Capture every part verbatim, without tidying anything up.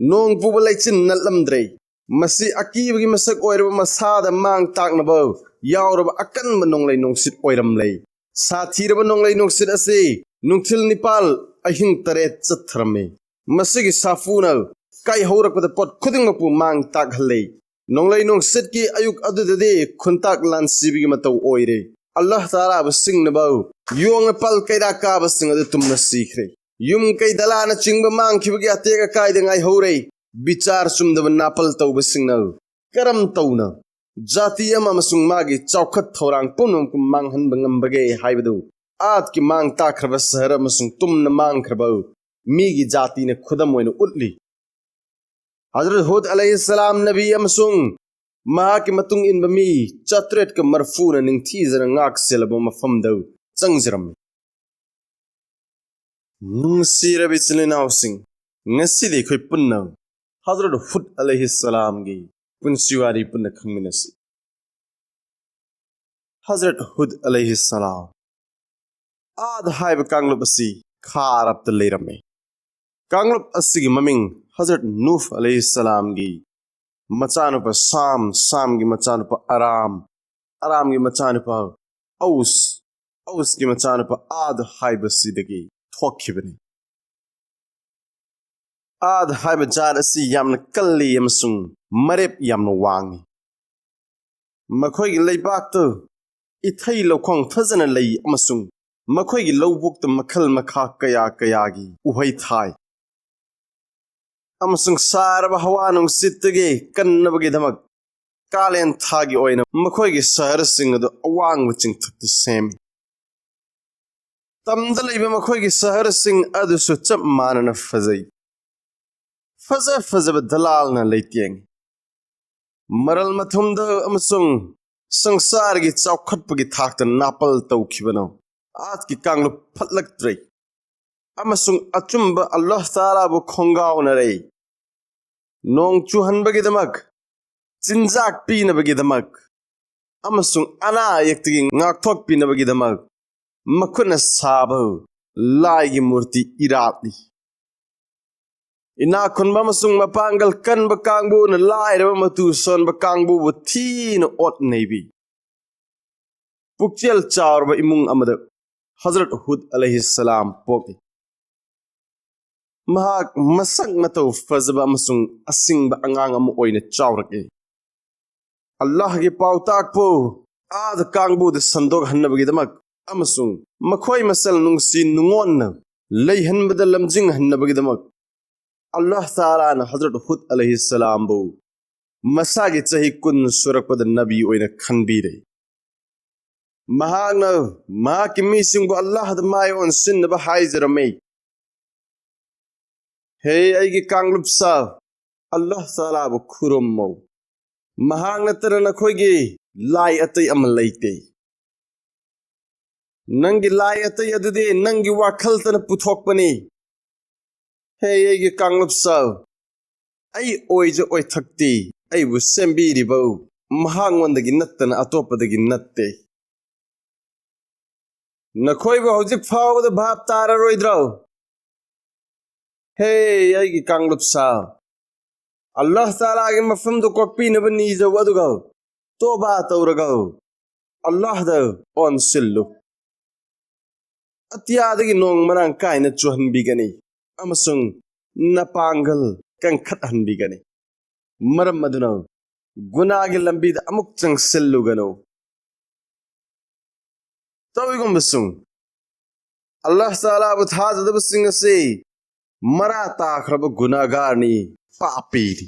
ꯅꯣꯡ ꯄꯨꯕ ꯂꯩꯆꯤꯟ ꯅꯠꯂꯝꯗ꯭ꯔꯦ꯫ ꯃꯁꯤ ꯑꯀꯤꯕꯒꯤ ꯃꯁꯛ ꯑꯣꯏꯔꯕ ꯃꯁꯥꯗ ꯃꯥꯡ ꯇꯥꯛꯅꯕ ꯌꯥꯎꯔꯕ ꯑꯀꯟꯕ ꯅꯣꯡꯂꯩ ꯅꯨꯡꯁꯤꯠ ꯑꯣꯏꯔꯝꯂꯦ꯫ ꯁꯥꯊꯤꯔꯕ ꯅꯣꯡꯂꯩ ꯅꯨꯡꯁꯤꯠ ꯑꯁꯤ ꯅꯨꯡꯊꯤꯜ ꯅꯤꯄꯥꯜ, ꯑꯍꯤꯡ ꯇꯔꯦꯠ ꯆꯠꯊꯔꯝꯃꯤ꯫ ꯃꯁꯤꯒꯤ ꯁꯥꯐꯨꯅ ꯀꯥꯏꯍꯧꯔꯛꯄꯗ ꯄꯣꯠ ꯈꯨꯗꯤꯡꯃꯛꯄꯨ ꯃꯥꯡ ꯇꯥꯛꯍꯜꯂꯦ꯫ ꯅꯣꯡꯂꯩ ꯅꯨꯡꯁꯤꯠꯀꯤ ꯑꯌꯨꯛ ꯑꯗꯨꯗꯗꯤ ꯈꯨꯟꯇꯥꯛ ꯂꯥꯟꯁꯤꯕꯒꯤ ꯃꯇꯧ ꯑꯣꯏꯔꯦ꯫ ꯑꯜꯂꯥꯍ ꯇꯥꯂꯥꯕꯨ ꯁꯤꯡꯅꯕ ꯌꯣꯡꯅ ꯄꯜ ꯀꯩꯔꯥꯛ ꯀꯥꯕꯁꯤꯡ ꯑꯗꯨ ꯇꯨꯝꯅ ꯁꯤꯈ꯭ꯔꯦ꯫ ꯌꯨꯝ ꯀꯩ ꯗꯂꯥꯅꯆꯤꯡꯕ ꯃꯥꯡꯈꯤꯕꯒꯤ ꯑꯇꯦꯛ ꯑꯀꯥꯏꯗ ꯉꯥꯏꯍꯧꯔꯦ꯫ ꯕꯤꯆꯥꯔ ꯆꯨꯝꯗꯕ ꯅꯥꯄꯜ ꯇꯧꯕꯁꯤꯡꯅ ꯀꯔꯝ ꯇꯧꯅ ꯖꯥꯇꯤ ꯑꯃ ꯑꯃꯁꯨꯡ ꯃꯥꯒꯤ ꯆꯥꯎꯈꯠ ꯊꯧꯔꯥꯡ ꯄꯨꯝꯅꯃꯛꯄꯨ ꯃꯥꯡꯍꯟꯕ ꯉꯝꯕꯒꯦ ꯍꯥꯏꯕꯗꯨ ꯑꯥꯗꯀꯤ ꯃꯥꯡ ꯇꯥꯛꯈ꯭ꯔꯕ ꯁꯍꯔ ꯑꯃꯁꯨꯡ ꯇꯨꯝꯅ ꯃꯥꯡꯈ꯭ꯔꯕ ꯃꯤꯒꯤ ꯖꯥꯇꯤꯅ ꯈꯨꯗꯝ ꯑꯣꯏꯅ ꯎꯠꯂꯤ꯫ ꯍꯖꯔꯠ ꯍꯨꯗ ꯑꯂꯩꯍꯤꯁꯁꯂꯥꯝ ꯅꯕꯤ ꯑꯃꯁꯨꯡ ꯃꯍꯥꯛꯀꯤ ꯃꯇꯨꯡ ꯏꯟꯕ ꯃꯤ ꯆꯥꯇ꯭ꯔꯦꯠꯀ ꯃꯔꯐꯨꯅ ꯅꯤꯡꯊꯤꯖꯅ ꯉꯥꯛ ꯁꯦꯜꯂꯕ ꯃꯐꯝꯗ ꯆꯪꯖꯔꯝꯃꯤ꯫ ꯅꯨꯡꯁꯤꯔꯕ ꯏꯆꯤꯜ ꯏꯅꯥꯎꯁꯤꯡ, ꯉꯁꯤꯗꯤ ꯑꯩꯈꯣꯏ ꯄꯨꯟꯅ ꯍꯖꯔꯠ ꯍꯨꯗ ꯑꯂꯩꯍꯤꯁꯁꯂꯥꯝꯒꯤ ꯄꯨꯟꯁꯤ ꯋꯥꯔꯤ ꯄꯨꯟꯅ ꯈꯪꯃꯤꯟꯅꯁꯤ꯫ ꯍꯖꯔꯠ ꯍꯨꯗ ꯑꯂꯩꯍꯤꯁꯁꯂꯥꯝ ꯑꯥꯗ ꯍꯥꯏꯕ ꯀꯥꯡꯂꯨꯞ ꯑꯁꯤ ꯈꯥ ꯑꯔꯕꯇ ꯂꯩꯔꯝꯃꯤ꯫ ꯀꯥꯡꯂꯨꯞ ꯑꯁꯤꯒꯤ ꯃꯃꯤꯡ ꯍꯖꯔꯠ ꯅꯨꯍ ꯑꯂꯩꯍꯤꯁꯁꯂꯥꯝꯒꯤ ꯃꯆꯥꯅꯨꯄꯥ ꯁꯥꯝ, ꯁꯥꯝꯒꯤ ꯃꯆꯥꯅꯨꯄꯥ ꯑꯔꯥꯝ, ꯑꯔꯥꯝꯒꯤ ꯃꯆꯥꯅꯨꯄꯥ ꯑꯧꯁ, ꯑꯧꯁꯀꯤ ꯃꯆꯥꯅꯨꯄꯥ ꯑꯥꯗ ꯍꯥꯏꯕꯁꯤꯗꯒꯤ ꯊꯣꯛꯈꯤꯕꯅꯤ꯫ ꯑꯥꯗ ꯍꯥꯏꯕ ꯖꯥꯠ ꯑꯁꯤ ꯌꯥꯝꯅ ꯀꯜꯂꯤ ꯑꯃꯁꯨꯡ ꯃꯔꯦꯞ ꯌꯥꯝꯅ ꯋꯥꯡꯏ꯫ ꯃꯈꯣꯏꯒꯤ ꯂꯩꯕꯥꯛꯇꯨ ꯏꯊꯩ ꯂꯧꯈꯣꯡ ꯐꯖꯅ ꯂꯩ ꯑꯃꯁꯨꯡ ꯃꯈꯣꯏꯒꯤ ꯂꯧꯕꯨꯛꯇ ꯃꯈꯜ ꯃꯈꯥ ꯀꯌꯥ ꯀꯌꯥꯒꯤ ꯎꯍꯩ ꯊꯥꯏ꯫ ꯑꯃꯁꯨꯡ ꯁꯥꯔꯕ ꯍꯋꯥ ꯅꯨꯡꯁꯤꯠꯇꯒꯤ ꯀꯟꯅꯕꯒꯤꯗꯃꯛ ꯀꯥꯂꯦꯟ ꯊꯥꯒꯤ ꯑꯣꯏꯅ ꯃꯈꯣꯏꯒꯤ ꯁꯍꯔꯁꯤꯡ ꯑꯗꯨ ꯑꯋꯥꯡꯕ ꯆꯤꯡꯊꯛꯇ ꯁꯦꯝꯃꯤ꯫ ꯇꯝꯗ ꯂꯩꯕ ꯃꯈꯣꯏꯒꯤ ꯁꯍꯔꯁꯤꯡ ꯑꯗꯨꯁꯨ ꯆꯞ ꯃꯥꯟꯅꯅ ꯐꯖꯩ꯫ ꯐꯖ ꯐꯖꯕ ꯗꯂꯥꯜꯅ ꯂꯩꯇꯦꯡꯏ꯫ ꯃꯔꯜ ꯃꯊꯨꯝꯗ ꯑꯃꯁꯨꯡ ꯁꯪꯁꯥꯔꯒꯤ ꯆꯥꯎꯈꯠꯄꯒꯤ ꯊꯥꯛꯇ ꯅꯥꯄꯜ ꯇꯧꯈꯤꯕꯅ ꯑꯥꯠꯀꯤ ꯀꯥꯡꯂꯨꯞ ꯐꯠꯂꯛꯇ꯭ꯔꯦ ꯑꯃꯁꯨꯡ ꯑꯆꯨꯝꯕ ꯑꯜꯂꯥꯍ ꯇꯥꯂꯥꯕꯨ ꯈꯣꯡꯒꯥꯎꯅꯔꯦ꯫ ꯅꯣꯡ ꯆꯨꯍꯟꯕꯒꯤꯗꯃꯛ, ꯆꯤꯟꯖꯥꯛ ꯄꯤꯅꯕꯒꯤꯗꯃꯛ ꯑꯃꯁꯨꯡ ꯑꯅꯥ ꯑꯌꯦꯛꯇꯒꯤ ꯉꯥꯛꯊꯣꯛꯄꯤꯅꯕꯒꯤꯗꯃꯛ ꯃꯈꯨꯠꯅ ꯁꯥꯕ ꯂꯥꯏꯒꯤ ꯃꯨꯔꯇꯤ ꯏꯔꯥꯠꯂꯤ꯫ ꯏꯅꯥꯛ ꯈꯨꯟꯕ ꯑꯃꯁꯨꯡ ꯃꯄꯥꯡꯒꯜ ꯀꯟꯕ ꯀꯥꯡꯕꯨꯅ ꯂꯥꯏꯔꯕ ꯃꯇꯨ ꯁꯣꯟꯕ ꯀꯥꯡꯕꯨꯕꯨ ꯊꯤꯅ ꯑꯣꯠ ꯅꯩꯕꯤ꯫ ꯄꯨꯛꯆꯦꯜ ꯆꯥꯎꯔꯕ ꯏꯃꯨꯡ ꯑꯃꯗ ꯍꯖꯔꯠ ꯍꯨꯗ ꯑꯂꯩꯍꯤꯁꯁꯂꯥꯝ ꯄꯣꯛꯏ꯫ ꯃꯍꯥꯛ ꯃꯁꯛ ꯃꯇꯧ ꯐꯖꯕ ꯑꯃꯁꯨꯡ ꯑꯁꯤꯡꯕ ꯑꯉꯥꯡ ꯑꯃ ꯑꯣꯏꯅ ꯆꯥꯎꯔꯛꯏ꯫ ꯑꯜꯂꯥꯍꯒꯤ ꯄꯥꯎꯇꯥꯛꯄꯨ ꯑꯥꯗ ꯀꯥꯡꯕꯨꯗ ꯁꯟꯗꯣꯛꯍꯟꯅꯕꯒꯤꯗꯃꯛ ꯑꯃꯁꯨꯡ ꯃꯈꯣꯏ ꯃꯁꯦꯜ ꯅꯨꯡꯁꯤ ꯅꯨꯡꯉꯣꯟꯅ ꯂꯩꯍꯟꯕꯗ ꯂꯝꯖꯤꯡꯍꯟꯅꯕꯒꯤꯗꯃꯛ ꯑꯜꯂꯥꯍ ꯇꯥꯂꯥꯅ ꯍꯖꯔꯠ ꯍꯨꯗ ꯑꯂꯩꯍꯤꯁꯁꯂꯥꯝꯕꯨ ꯃꯁꯥꯒꯤ ꯆꯍꯤ ꯀꯨꯟ ꯁꯨꯔꯛꯄꯗ ꯅꯕꯤ ꯑꯣꯏꯅ ꯈꯟꯕꯤꯔꯦ꯫ ꯃꯍꯥꯛꯅ ꯃꯍꯥꯛꯀꯤ ꯃꯤꯁꯤꯡꯕꯨ ꯑꯜꯂꯥꯍꯗ ꯃꯥꯏ ꯑꯣꯟꯁꯤꯟꯅꯕ ꯍꯥꯏꯖꯔꯝꯃꯤ, "ꯍꯦ ꯑꯩꯒꯤ ꯀꯥꯡꯂꯨꯞ ꯁꯥ, ꯑꯜꯂꯥꯍ ꯇꯥꯂꯥꯕꯨ ꯈꯨꯔꯨꯝꯃꯨ꯫ ꯃꯍꯥꯛ ꯅꯠꯇꯅ ꯅꯈꯣꯏꯒꯤ ꯂꯥꯏ ꯑꯇꯩ ꯑꯃ ꯂꯩꯇꯦ꯫ ꯅꯪꯒꯤ ꯂꯥꯏ ꯑꯇꯩ ꯑꯗꯨꯗꯤ ꯅꯪꯒꯤ ꯋꯥꯈꯜꯇꯅ ꯄꯨꯊꯣꯛꯄꯅꯤ꯫ ꯍꯦ ꯑꯩꯒꯤ ꯀꯥꯡꯂꯨꯞ ꯁꯥ, ꯑꯩ ꯑꯣꯏꯖ ꯑꯣꯏꯊꯛꯇꯤ, ꯑꯩꯕꯨ ꯁꯦꯝꯕꯤꯔꯤꯕ ꯃꯍꯥꯛꯉꯣꯟꯗꯒꯤ ꯅꯠꯇꯅ ꯑꯇꯣꯞꯄꯗꯒꯤ ꯅꯠꯇꯦ꯫ ꯅꯈꯣꯏꯕꯨ ꯍꯧꯖꯤꯛ ꯐꯥꯎꯕꯗ ꯚꯥꯞ ꯇꯥꯔꯔꯣꯏꯗ꯭ꯔꯣ? ꯍꯦ ꯑꯩꯒꯤ ꯀꯥꯡꯂꯨꯞ ꯁꯥ, ꯑꯜꯂꯥꯍ ꯇꯥꯂꯥꯒꯤ ꯃꯐꯝꯗ ꯀꯣꯛꯄꯤꯅꯕ ꯅꯤꯖꯧ, ꯑꯗꯨꯒ ꯇꯣꯕꯥ ꯇꯧꯔꯒ ꯑꯜꯂꯥꯍꯗ ꯑꯣꯟꯁꯤꯜꯂꯨ꯫ ꯑꯇꯤꯌꯥꯗꯒꯤ ꯅꯣꯡ ꯃꯔꯥꯡ ꯀꯥꯏꯅ ꯆꯨꯍꯟꯕꯤꯒꯅꯤ ꯑꯃꯁꯨꯡ ꯅꯄꯥꯡꯒꯜ ꯀꯟꯈꯠꯍꯟꯕꯤꯒꯅꯤ꯫ ꯃꯔꯝ ꯑꯗꯨꯅ ꯒꯨꯅꯥꯒꯤ ꯂꯝꯕꯤꯗ ꯑꯃꯨꯛ ꯆꯪꯁꯤꯜꯂꯨꯒꯅꯨ꯫" ꯇꯧꯏꯒꯨꯝꯕꯁꯨꯡ, ꯑꯜꯂꯥꯍ ꯇꯥꯂꯥꯕꯨ ꯊꯥꯖꯗꯕꯁꯤꯡ ꯑꯁꯤ ꯃꯔꯥ ꯇꯥꯈ꯭ꯔꯕ ꯒꯨꯅꯥꯒꯥꯔꯅꯤ, ꯄꯥꯄꯤꯅꯤ꯫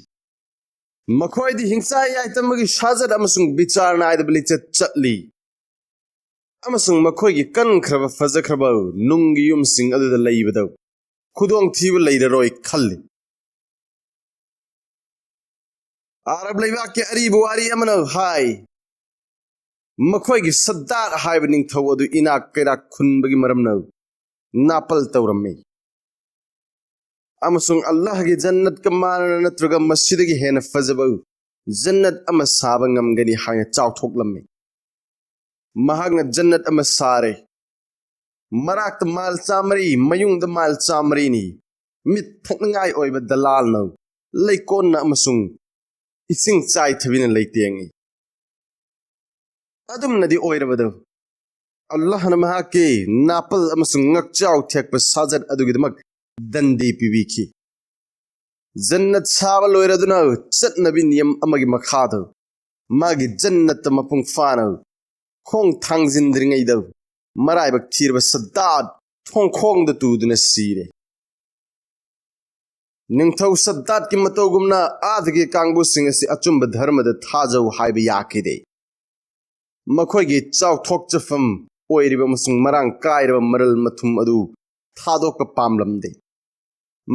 ꯃꯈꯣꯏꯗꯤ ꯍꯤꯡꯆꯥ ꯌꯥꯏꯇꯝꯕꯒꯤ ꯁꯥꯖꯠ ꯑꯃꯁꯨꯡ ꯕꯤꯆꯥꯔ ꯅꯥꯏꯗꯕ ꯂꯤꯆꯠ ꯆꯠꯂꯤ, ꯑꯃꯁꯨꯡ ꯃꯈꯣꯏꯒꯤ ꯀꯟꯈ꯭ꯔꯕ ꯐꯖꯈ꯭ꯔꯕ ꯅꯨꯡꯒꯤ ꯌꯨꯝꯁꯤꯡ ꯑꯗꯨꯗ ꯂꯩꯕꯗ ꯈꯨꯗꯣꯡꯊꯤꯕ ꯂꯩꯔꯔꯣꯏ ꯈꯜꯂꯤ꯫ ꯑꯔꯕ ꯂꯩꯕꯥꯛꯀꯤ ꯑꯔꯤꯕ ꯋꯥꯔꯤ ꯑꯃꯅ ꯍꯥꯏ, ꯃꯈꯣꯏꯒꯤ ꯁꯗꯥꯠ ꯍꯥꯏꯕ ꯅꯤꯡꯊꯧ ꯑꯗꯨ ꯏꯅꯥꯛ ꯀꯩꯔꯥꯛ ꯈꯨꯟꯕꯒꯤ ꯃꯔꯝꯅ ꯅꯥꯄꯜ ꯇꯧꯔꯝꯃꯤ, ꯑꯃꯁꯨꯡ ꯑꯜꯂꯥꯍꯒꯤ ꯖꯟꯅꯠꯀ ꯃꯥꯟꯅꯅ ꯅꯠꯇ꯭ꯔꯒ ꯃꯁꯤꯗꯒꯤ ꯍꯦꯟꯅ ꯐꯖꯕ ꯖꯟꯅꯠ ꯑꯃ ꯁꯥꯕ ꯉꯝꯒꯅꯤ ꯍꯥꯏꯅ ꯆꯥꯎꯊꯣꯛꯂꯝꯃꯤ꯫ ꯃꯍꯥꯛꯅ ꯖꯟꯅꯠ ꯑꯃ ꯁꯥꯔꯦ꯫ ꯃꯔꯥꯛꯇ ꯃꯥꯏꯜ ꯆꯥꯃꯔꯤ, ꯃꯌꯨꯡꯗ ꯃꯥꯏꯜ ꯆꯥꯃꯔꯤꯅꯤ꯫ ꯃꯤꯠ ꯊꯛꯅꯤꯡꯉꯥꯏ ꯑꯣꯏꯕ ꯗꯂꯥꯜꯅ ꯂꯩꯀꯣꯟꯅ ꯑꯃꯁꯨꯡ ꯏꯁꯤꯡ ꯆꯥꯏꯊꯕꯤꯅ ꯂꯩꯇꯦꯡꯉꯤ꯫ ꯑꯗꯨꯝꯅꯗꯤ ꯑꯣꯏꯔꯕꯗꯨ, ꯑꯜꯂꯥꯍꯅ ꯃꯍꯥꯛꯀꯤ ꯅꯥꯄꯜ ꯑꯃꯁꯨꯡ ꯉꯛꯆꯥꯎ ꯊꯦꯛꯄ ꯁꯥꯖꯠ ꯑꯗꯨꯒꯤꯗꯃꯛ ꯗꯟꯗꯤ ꯄꯤꯕꯤꯈꯤ꯫ ꯖꯟꯅꯠ ꯁꯥꯕ ꯂꯣꯏꯔꯗꯨꯅ ꯆꯠꯅꯕꯤ ꯅꯤꯌꯝ ꯑꯃꯒꯤ ꯃꯈꯥꯗ ꯃꯥꯒꯤ ꯖꯟꯅꯠꯇ ꯃꯄꯨꯡ ꯐꯥꯅ ꯈꯣꯡ ꯊꯥꯡꯖꯤꯟꯗ꯭ꯔꯤꯉꯩꯗ ꯃꯔꯥꯏꯕꯛ ꯊꯤꯔꯕ ꯁꯗꯥꯠ ꯊꯣꯡꯈꯣꯡꯗ ꯇꯨꯗꯨꯅ ꯁꯤꯔꯦ꯫ ꯅꯤꯡꯊꯧ ꯁꯗꯥꯠꯀꯤ ꯃꯇꯧꯒꯨꯝꯅ ꯑꯥꯗꯒꯤ ꯀꯥꯡꯕꯨꯁꯤꯡ ꯑꯁꯤ ꯑꯆꯨꯝꯕ ꯙꯔꯃꯗ ꯊꯥꯖꯧ ꯍꯥꯏꯕ ꯌꯥꯈꯤꯗꯦ꯫ ꯃꯈꯣꯏꯒꯤ ꯆꯥꯎꯊꯣꯛꯆꯐꯝ ꯑꯣꯏꯔꯤꯕ ꯑꯃꯁꯨꯡ ꯃꯔꯥꯡ ꯀꯥꯏꯔꯕ ꯃꯔꯜ ꯃꯊꯨꯝ ꯑꯗꯨ ꯊꯥꯗꯣꯛꯄ ꯄꯥꯝꯂꯝꯗꯦ꯫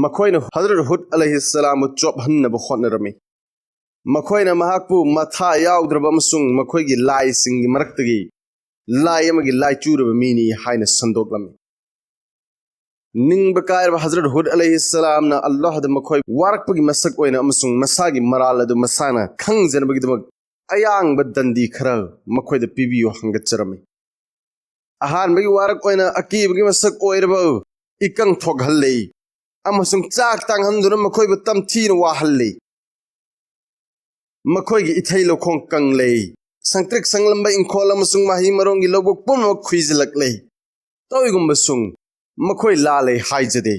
ꯃꯈꯣꯏꯅ ꯍꯖꯔꯠ ꯍꯨꯗ ꯑꯂꯩꯍꯤꯁꯁꯂꯥꯝꯕꯨ ꯆꯣꯞꯍꯟꯅꯕ ꯍꯣꯠꯅꯔꯝꯃꯤ꯫ ꯃꯈꯣꯏꯅ ꯃꯍꯥꯛꯄꯨ ꯃꯊꯥ ꯌꯥꯎꯗ꯭ꯔꯕ ꯑꯃꯁꯨꯡ ꯃꯈꯣꯏꯒꯤ ꯂꯥꯏꯁꯤꯡꯒꯤ ꯃꯔꯛꯇꯒꯤ ꯂꯥꯏ ꯑꯃꯒꯤ ꯂꯥꯏꯆꯨꯔꯕ ꯃꯤꯅꯤ ꯍꯥꯏꯅ ꯁꯟꯗꯣꯛꯂꯝꯃꯤ꯫ ꯅꯤꯡꯕ ꯀꯥꯏꯔꯕ ꯍꯖꯔꯠ ꯍꯨꯗ ꯑꯂꯩꯍꯤꯁꯁꯂꯥꯝꯅ ꯑꯜꯂꯥꯍꯗ ꯃꯈꯣꯏ ꯋꯥꯔꯛꯄꯒꯤ ꯃꯁꯛ ꯑꯣꯏꯅ ꯑꯃꯁꯨꯡ ꯃꯁꯥꯒꯤ ꯃꯔꯥꯜ ꯑꯗꯨ ꯃꯁꯥꯅ ꯈꯪꯖꯅꯕꯒꯤꯗꯃꯛ ꯑꯌꯥꯡꯕ ꯗꯟꯗꯤ ꯈꯔ ꯃꯈꯣꯏꯗ ꯄꯤꯕꯤꯌꯨ ꯍꯪꯒꯠꯆꯔꯝꯃꯤ꯫ ꯑꯍꯥꯟꯕꯒꯤ ꯋꯥꯔꯛ ꯑꯣꯏꯅ ꯑꯀꯤꯕꯒꯤ ꯃꯁꯛ ꯑꯣꯏꯔꯕ ꯏꯀꯪ ꯊꯣꯛꯍꯜꯂꯤ ꯑꯃꯁꯨꯡ ꯆꯥꯛ ꯇꯥꯡꯍꯟꯗꯨꯅ ꯃꯈꯣꯏꯕꯨ ꯇꯝꯊꯤꯅ ꯋꯥꯍꯜꯂꯤ꯫ ꯃꯈꯣꯏꯒꯤ ꯏꯊꯩ ꯂꯧꯈꯣꯡ ꯀꯪꯂꯦ, ꯁꯪꯇ꯭ꯔꯤꯛ ꯁꯪꯂꯝꯕ ꯏꯪꯈꯣꯜ ꯑꯃꯁꯨꯡ ꯃꯍꯩ ꯃꯔꯣꯡꯒꯤ ꯂꯧꯕꯨꯛ ꯄꯨꯝꯅꯃꯛ ꯈꯨꯏꯖꯤꯜꯂꯛꯂꯦ꯫ ꯇꯧꯏꯒꯨꯝꯕꯁꯨꯡ ꯃꯈꯣꯏ ꯂꯥꯜꯂꯦ ꯍꯥꯏꯖꯗꯦ꯫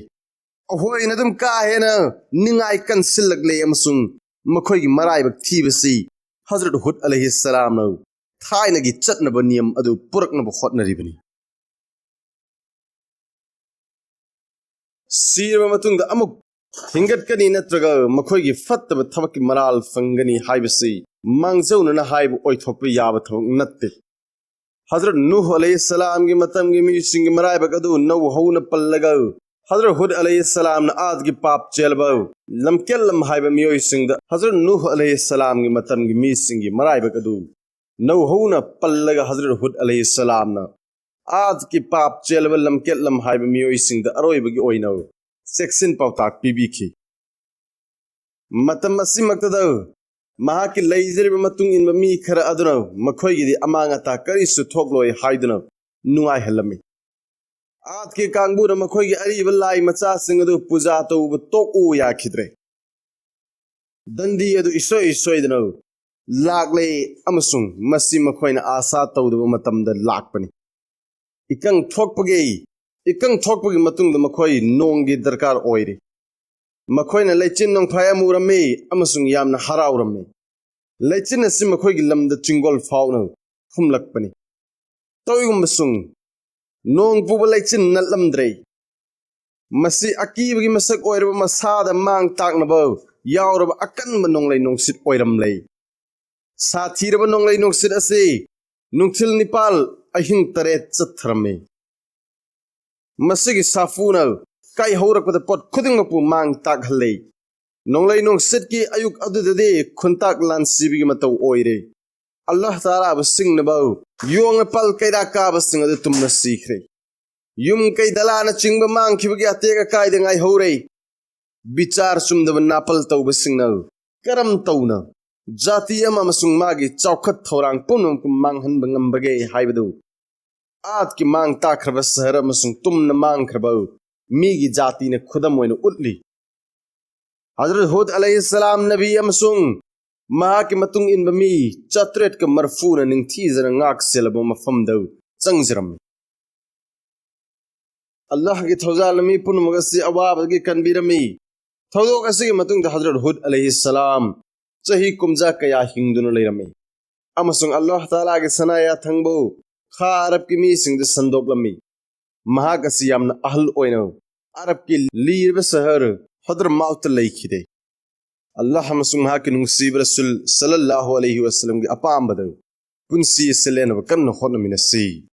ꯑꯩꯈꯣꯏꯅ ꯑꯗꯨꯝ ꯀꯥ ꯍꯦꯟꯅ ꯅꯤꯡꯉꯥꯏ ꯀꯟꯁꯤꯜꯂꯛꯂꯦ ꯑꯃꯁꯨꯡ ꯃꯈꯣꯏꯒꯤ ꯃꯔꯥꯏꯕꯛ ꯊꯤꯕꯁꯤ ꯍꯖꯔꯠ ꯍꯨꯗ ꯑꯂꯩꯍꯤꯁꯁꯂꯥꯝꯅ ꯊꯥꯏꯅꯒꯤ ꯆꯠꯅꯕ ꯅꯤꯌꯝ ꯑꯗꯨ ꯄꯨꯔꯛꯅꯕ ꯍꯣꯠꯅꯔꯤꯕꯅꯤ꯫ ꯁꯤꯔꯕ ꯃꯇꯨꯡꯗ ꯑꯃꯨꯛ ꯍꯤꯡꯒꯠꯀꯅꯤ ꯅꯠꯇ꯭ꯔꯒ ꯃꯈꯣꯏꯒꯤ ꯐꯠꯇꯕ ꯊꯕꯛꯀꯤ ꯃꯔꯥꯜ ꯐꯪꯒꯅꯤ ꯍꯥꯏꯕꯁꯤ ꯃꯥꯡꯖꯧꯅꯅ ꯍꯥꯏꯕ ꯑꯣꯏꯊꯣꯛꯄ ꯌꯥꯕ ꯊꯕꯛ ꯅꯠꯇꯦ꯫ ꯍꯖꯔꯠ ꯅꯨꯍ ꯑꯂꯩꯍꯤꯁꯁꯂꯥꯝꯒꯤ ꯃꯇꯝꯒꯤ ꯃꯤꯁꯤꯡꯒꯤ ꯃꯔꯥꯏꯕꯛ ꯑꯗꯨ ꯅꯧ ꯍꯧꯅ ꯄꯜꯂꯒ, ꯍꯖꯔꯠ ꯍꯨꯗ ꯑꯂꯩꯍꯤꯁꯁꯂꯥꯝꯅ ꯑꯥꯗꯒꯤ ꯄꯥꯞ ꯆꯦꯜꯂꯕ ꯂꯝꯀꯦꯠꯂꯝ ꯍꯥꯏꯕ ꯃꯤꯑꯣꯏꯁꯤꯡꯗ ꯍꯖꯔꯠ ꯅꯨꯍ ꯑꯂꯩꯍꯤꯁꯁꯂꯥꯝꯒꯤ ꯃꯇꯝꯒꯤ ꯃꯤꯁꯤꯡꯒꯤ ꯃꯔꯥꯏꯕꯛ ꯑꯗꯨ ꯅꯧ ꯍꯧꯅ ꯄꯜꯂꯒ, ꯍꯖꯔꯠ ꯍꯨꯗ ꯑꯂꯩꯍꯤꯁꯁꯂꯥꯝꯅ ꯑꯥꯗꯒꯤ ꯄꯥꯞ ꯆꯦꯜꯂꯕ ꯂꯝꯀꯦꯠꯂꯝ ꯍꯥꯏꯕ ꯃꯤꯑꯣꯏꯁꯤꯡꯗ ꯑꯔꯣꯏꯕꯒꯤ ꯑꯣꯏꯅ ꯆꯦꯛꯁꯤꯟ ꯄꯥꯎꯇꯥꯛ ꯄꯤꯕꯤꯈꯤ꯫ ꯃꯇꯝ ꯑꯁꯤꯃꯛꯇꯗ ꯃꯍꯥꯛꯀꯤ ꯂꯩꯖꯔꯤꯕ ꯃꯇꯨꯡ ꯏꯟꯕ ꯃꯤ ꯈꯔ ꯑꯗꯨꯅ ꯃꯈꯣꯏꯒꯤꯗꯤ ꯑꯃꯥꯡ ꯑꯇꯥ ꯀꯔꯤꯁꯨ ꯊꯣꯛꯂꯣꯏ ꯍꯥꯏꯗꯨꯅ ꯅꯨꯡꯉꯥꯏꯍꯜꯂꯝꯃꯤ꯫ ꯑꯥꯗꯀꯤ ꯀꯥꯡꯕꯨꯅ ꯃꯈꯣꯏꯒꯤ ꯑꯔꯤꯕ ꯂꯥꯏ ꯃꯆꯥꯁꯤꯡ ꯑꯗꯨ ꯄꯨꯖꯥ ꯇꯧꯕ ꯇꯣꯛꯎ ꯌꯥꯈꯤꯗ꯭ꯔꯦ꯫ ꯗꯟꯗꯤ ꯑꯗꯨ ꯏꯁꯣꯏ ꯏꯁꯣꯏꯗꯅ ꯂꯥꯛꯂꯦ ꯑꯃꯁꯨꯡ ꯃꯁꯤ ꯃꯈꯣꯏꯅ ꯑꯥꯁꯥ ꯇꯧꯗꯕ ꯃꯇꯝꯗ ꯂꯥꯛꯄꯅꯤ꯫ ꯏꯀꯪ ꯊꯣꯛꯄꯒꯤ, ꯏꯀꯪ ꯊꯣꯛꯄꯒꯤ ꯃꯇꯨꯡꯗ ꯃꯈꯣꯏ ꯅꯣꯡꯒꯤ ꯗꯔꯀꯥꯔ ꯑꯣꯏꯔꯤ꯫ ꯃꯈꯣꯏꯅ ꯂꯩꯆꯤꯟ ꯅꯣꯡꯐꯥꯏ ꯑꯃ ꯎꯔꯝꯃꯤ ꯑꯃꯁꯨꯡ ꯌꯥꯝꯅ ꯍꯔꯥꯎꯔꯝꯃꯤ꯫ ꯂꯩꯆꯤꯟ ꯑꯁꯤ ꯃꯈꯣꯏꯒꯤ ꯂꯝꯗ ꯆꯤꯡꯒꯣꯜ ꯐꯥꯎꯅ ꯍꯨꯝꯂꯛꯄꯅꯤ꯫ ꯇꯧꯏꯒꯨꯝꯕꯁꯨꯡ, ꯅꯣꯡ ꯄꯨꯕ ꯂꯩꯆꯤꯟ ꯅꯠꯂꯝꯗ꯭ꯔꯦ꯫ ꯃꯁꯤ ꯑꯀꯤꯕꯒꯤ ꯃꯁꯛ ꯑꯣꯏꯔꯕ ꯃꯁꯥꯗ ꯃꯥꯡ ꯇꯥꯛꯅꯕ ꯌꯥꯎꯔꯕ ꯑꯀꯟꯕ ꯅꯣꯡꯂꯩ ꯅꯨꯡꯁꯤꯠ ꯑꯣꯏꯔꯝꯂꯦ꯫ ꯁꯥꯊꯤꯔꯕ ꯅꯣꯡꯂꯩ ꯅꯨꯡꯁꯤꯠ ꯑꯁꯤ ꯅꯨꯡꯊꯤꯜ ꯅꯤꯄꯥꯜ, ꯑꯍꯤꯡ ꯇꯔꯦꯠ ꯆꯠꯊꯔꯝꯃꯤ꯫ ꯃꯁꯤꯒꯤ ꯁꯥꯐꯨꯅ ꯀꯥꯏꯍꯧꯔꯛꯄꯗ ꯄꯣꯠ ꯈꯨꯗꯤꯡꯃꯛꯄꯨ ꯃꯥꯡ ꯇꯥꯛꯍꯜꯂꯦ꯫ ꯅꯣꯡꯂꯩ ꯅꯨꯡꯁꯤꯠꯀꯤ ꯑꯌꯨꯛ ꯑꯗꯨꯗꯗꯤ ꯈꯨꯟꯇꯥꯛ ꯂꯥꯟꯁꯤꯕꯒꯤ ꯃꯇꯧ ꯑꯣꯏꯔꯦ꯫ ꯑꯜꯂꯥꯍ ꯇꯥꯂꯥꯕꯨ ꯁꯤꯡꯅꯕ ꯌꯣꯡꯅ ꯄꯜ ꯀꯩꯔꯥꯛ ꯀꯥꯕꯁꯤꯡ ꯑꯗꯨ ꯇꯨꯝꯅ ꯁꯤꯈ꯭ꯔꯦ꯫ ꯌꯨꯝ ꯀꯩ ꯗꯂꯥꯅꯆꯤꯡꯕ ꯃꯥꯡꯈꯤꯕꯒꯤ ꯑꯇꯦꯛ ꯑꯀꯥꯏꯗ ꯉꯥꯏꯍꯧꯔꯦ꯫ ꯕꯤꯆꯥꯔ ꯆꯨꯝꯗꯕ ꯅꯥꯄꯜ ꯇꯧꯕꯁꯤꯡꯅ ꯀꯔꯝ ꯇꯧꯅ ꯖꯥꯇꯤ ꯑꯃ ꯑꯃꯁꯨꯡ ꯃꯥꯒꯤ ꯆꯥꯎꯈꯠ ꯊꯧꯔꯥꯡ ꯄꯨꯝꯅꯃꯛꯄꯨ ꯃꯥꯡꯍꯟꯕ ꯉꯝꯕꯒꯦ ꯍꯥꯏꯕꯗꯨ ꯑꯥꯗꯀꯤ ꯃꯥꯡ ꯇꯥꯛꯈ꯭ꯔꯕ ꯁꯍꯔ ꯑꯃꯁꯨꯡ ꯇꯨꯝꯅ ꯃꯥꯡꯈ꯭ꯔꯕ ꯃꯤꯒꯤ ꯖꯥꯇꯤꯅ ꯈꯨꯗꯝ ꯑꯣꯏꯅ ꯎꯠꯂꯤ꯫ ꯍꯖꯔꯠ ꯍꯨꯗ ꯑꯂꯩꯍꯤꯁꯁꯂꯥꯝ ꯅꯕꯤ ꯑꯃꯁꯨꯡ ꯃꯍꯥꯛꯀꯤ ꯃꯇꯨꯡ ꯏꯟꯕ ꯃꯤ ꯆꯥꯇ꯭ꯔꯦꯠꯀ ꯃꯔꯐꯨꯅ ꯅꯤꯡꯊꯤꯖꯅ ꯉꯥꯛ ꯁꯦꯜꯂꯕ ꯃꯐꯝꯗ ꯆꯪꯖꯔꯝꯃꯤ꯫ ꯑꯜꯂꯥꯍꯒꯤ ꯊꯧꯖꯥꯜꯅ ꯃꯤ ꯄꯨꯝꯅꯃꯛ ꯑꯁꯤ ꯑꯋꯥꯕꯗꯒꯤ ꯀꯟꯕꯤꯔꯝꯃꯤ꯫ ꯊꯧꯗꯣꯛ ꯑꯁꯤꯒꯤ ꯃꯇꯨꯡꯗ ꯍꯖꯔꯠ ꯍꯨꯗ ꯑꯂꯩꯍꯤꯁꯁꯂꯥꯝ ꯆꯍꯤ ꯀꯨꯝꯖꯥ ꯀꯌꯥ ꯍꯤꯡꯗꯨꯅ ꯂꯩꯔꯝꯃꯤ, ꯑꯃꯁꯨꯡ ꯑꯜꯂꯥꯍ ꯇꯥꯂꯥꯒꯤ ꯁꯅꯥ ꯌꯥꯊꯪꯕꯨ ꯈꯥ ꯑꯔꯕꯀꯤ ꯃꯤꯁꯤꯡꯗ ꯁꯟꯗꯣꯛꯂꯝꯃꯤ꯫ ꯃꯍꯥꯛ ꯑꯁꯤ ꯌꯥꯝꯅ ꯑꯍꯜ ꯑꯣꯏꯅ ꯑꯔꯕꯀꯤ ꯂꯤꯔꯕ ꯁꯍꯔ ꯍꯗ꯭ꯔꯃꯥꯎꯠꯇ ꯂꯩꯈꯤꯗꯦ꯫ ꯑꯜꯂꯥꯍ ꯑꯃꯁꯨꯡ ꯃꯍꯥꯛꯀꯤ ꯅꯨꯡꯁꯤꯕ ꯔꯁꯨꯜ ꯁꯜꯂꯜꯂꯥꯍꯨ ꯑꯂꯩꯍꯤ ꯋꯁꯜꯂꯝꯒꯤ ꯑꯄꯥꯝꯕꯗ ꯄꯨꯟꯁꯤ ꯑꯁꯤ ꯂꯦꯟꯅꯕ ꯀꯟꯅ ꯍꯣꯠꯅꯃꯤꯟꯅꯁꯤ꯫